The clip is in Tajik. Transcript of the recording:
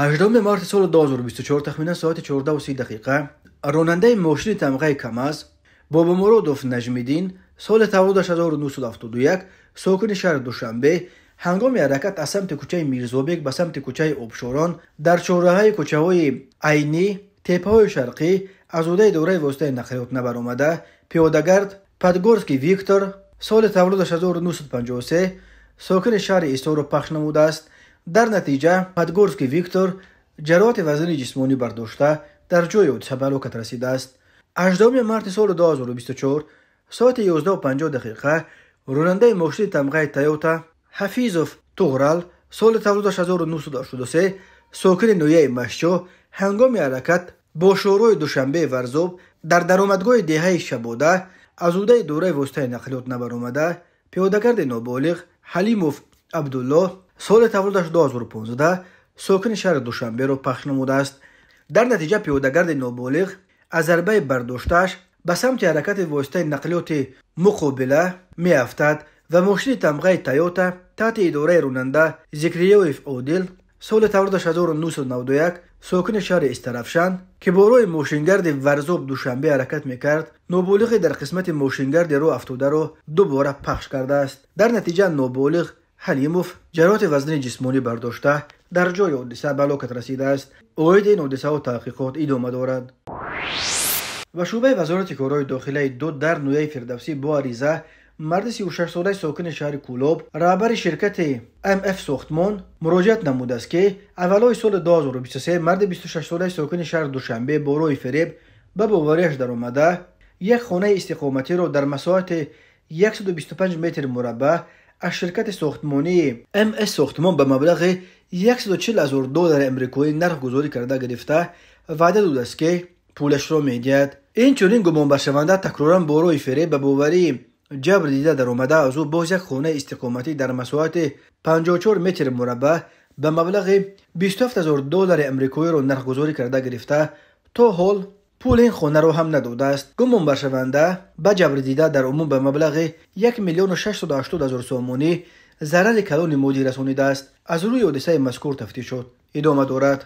18 марти соли 2024 тахминан соати 14:30 ронандаи мошини тамғаи КамАЗ Бобомуродов Наҷмиддин, соли таваллудаш 1971, сокини шаҳри Душанбе, ҳангоми ҳаракат аз самти кӯчаи Мирзобек ба самти кӯчаи Обшорон дар чорраҳаи кӯчаҳои Айнӣ, Теппаҳои Шарқӣ аз ҳудаи дораи воситаи нақлиёт набаромада, пиёдагард Подгорский Виктор, соли таваллудаш 1953, сокини шаҳри Исорро пахш намудааст. Дар натиҷа Подгорский Виктор ҷароҳати вазнини ҷисмонӣ бардошта, дар ҷои ҳодиса ба ҳалокат расидааст. 18 марти соли 2024 соати 11:50 ронандаи мошини тамғаи Тойота Ҳафизов Туғрал, соли таваллудаш 1983, сокини ноҳияи Мастчоҳ, ҳангоми ҳаракат бо шӯрои Душанбе Варзоб дар даромадгоҳи деҳаи Шабода аз ҳудаи дораи воситаи нақлиёт набаромада, пиёдагарди ноболиғ Ҳалимов Абдуллоҳ, соли таваллудаш 2015, сокини шаҳри Душанберо пахш намудааст. Дар натиҷа пиёдагарди ноболиғ аз зарбаи бардоштааш ба самти ҳаракати воситаи нақлиёти муқобила меафтад ва мошини тамғаи Тойота таҳти идораи ронанда Зикриёев Одил, соли таваллудаш 1991, сокини шаҳри Истаравшан, ки бо роҳи мошингарди Варзоб Душанбе ҳаракат мекард, ноболиғи дар қисмати мошингарди роҳ афтодаро дубора пахш кардааст. Дар натиҷа ноболиғ Ҳалимов ҷароҳати вазнини ҷисмонӣ бардошта, дар ҷои ҳодиса ба ҳалокат расидааст. Оиди ин ҳодисаҳо таҳқиқот идома дорад. Ва шӯъбаи вазорати корҳои дохилаи ду дар ноҳияи Фирдавсӣ бо ариза марди 36-солаи сокини шаҳри Кӯлоб, раҳбари ширкати МФ Сохтмон муроҷиат намудааст, ки аввалҳои соли 2023 марди 26-солаи сокини шаҳри Душанбе бо роҳи фиреб ба боварияш даромада, як хонаи истиқоматиро дар масоҳати 125 метр мураббаъ аз ширкати сохтмонии МС Сохтмон ба маблағи 140 ҳазор доллари амрикоӣ нархгузорӣ карда гирифта, ваъда додааст, ки пулашро медиҳад. Инчунин гумонбаршаванда такроран бо роҳи фиреб ба боварии ҷабр дида даромада, аз ӯ боз як хонаи истиқоматӣ дар масоҳати 54 метр мураббаъ ба маблағи 27 ҳазор доллари амрикоиро нархгузорӣ карда гирифта, то ҳол пули ин хонаро ҳам надодааст. Гумонбаршаванда ба ҷабрдида дар умум ба маблағи 1 миллиону 680 ҳазор сомонӣ зарари калони моддӣ расонидааст. Аз рӯи ҳодисаи мазкур тафтишот идома дорад.